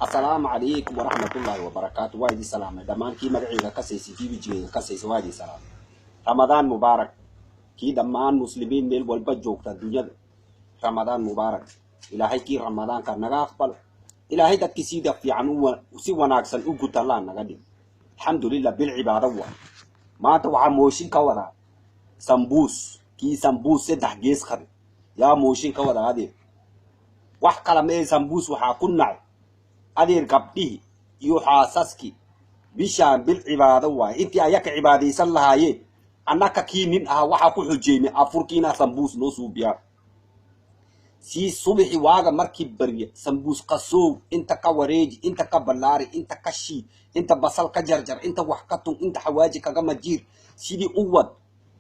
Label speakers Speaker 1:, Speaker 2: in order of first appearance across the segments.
Speaker 1: Assalaamu calaykum waraxmatullaahi wabarakaatu. Waa idin salaamay dhammaan kii magacayga kasaysay, kii wejigayga kasaysa, waa idin salaamay. Ramadaan mubaarak kii dhammaan muslimiin meel walba joogta adduunyada. Ramadaan mubaarak. Ilaahay kii ramadaanka naga aqbalo. Ilaahay dadkii sida fiican si wanaagsan u guta Allah naga dhig. Alxamdulilah, bil cibaado waa. Maanta waxaa mooshin ka wadaa sambuus, kii sambuus saddex gees qabe yaa mooshin ka wadaa, adeer. Wax kala mee, sambuus waxaa ku nacay, adeer, gabdhihii iyo xaasaskii. Bishaan bil cibaado waaye. Intii ayaka cibaadaysan lahaayeen, annaka kii nin ahaa waxaa ku xujeynay afurkiina sambuus noo suubiyaan. Sii subixi waaga markii barya, sambuus qasoow, inta ka wareeji, inta ka ballaari, inta ka shiid, inta basal ka jarjar, inta wax ka tun, inta xawaaji kaga majiir, sidii u wad.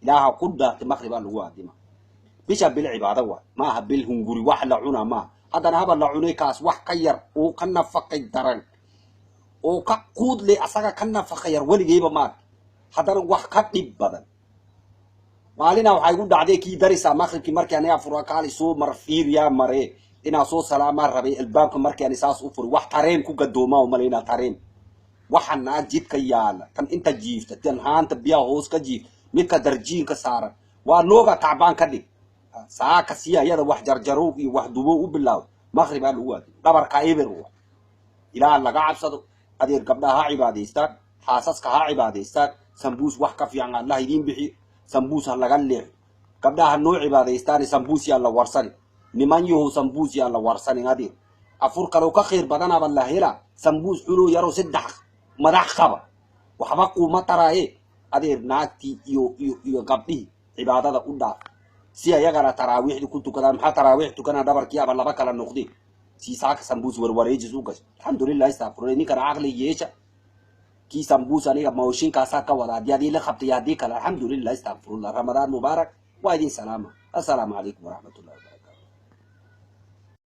Speaker 1: Ilaaha ku dhaartay, maqribaa lagu aadima. Bisha bil cibaado waay, maaha bil hunguri wax la cuna maaha. Haddana haba la cunay, kaas wax ka yar oo ka nafaqay daran oo ka quudle asaga ka nafaqa yar weligeyba maarka. Haddana wax ka dhib badan maalina waxay igu dhacday kii darisaa maqribkii markii aniga fura, kaali soo mar fiiriyaa maree inaa soo salaamaa rabay. Albaabka markii ani saas u furi, wax tareen ku gadoomaa umalaynaa, tareen waxa naag jidka yaala, tan inta jiifta, tan haanta biyaha hoos ka jiifta, midka darjiinka saaran waa nooga tacbaan ka dhig. Saaka si ayada wax jarjarow iyo wax dubow u bilaaway, maqribaa lagu aaday, dhabarka eber wa. Ilaah laga cabsado, adeer. Gabdhaha ha cibaadaystaan, xaasaska ha cibaadaystaan. Sambuus wax ka fiican Allah idiin bixiyo. Sambuus ha laga leexo. Gabdhaha noo cibaadaystaan, sambuus yaa la warsani. Niman yahow, sambuus yaa la warsanin, adeer. Afur kaloo ka khayr badanaba la helaa. Sambuus xunoo yaroo saddex madax qaba waxba kuuma taraaye, adeer. Naagtii iyo gabdhihii cibaadada u dhaaf, si ayagana taraawiixdii ku tukadaan. Maxaa taraawiix tukanaa? Dhabarkii aba laba kala noqdeen si saaka sambuus warwareejis u gasho. Alxamdulilah, istaqfirullah. Ninkana caqli yeesha. Kii sambuus aniga mooshinkaasaa ka wada, haddii adii la qabtay, haddii kale, alxamdulilah, istaqfirullah. Ramadaan mubaarak. Waa idin salaama. Assalaamu calaykum waraxmatullahi wabarakatu.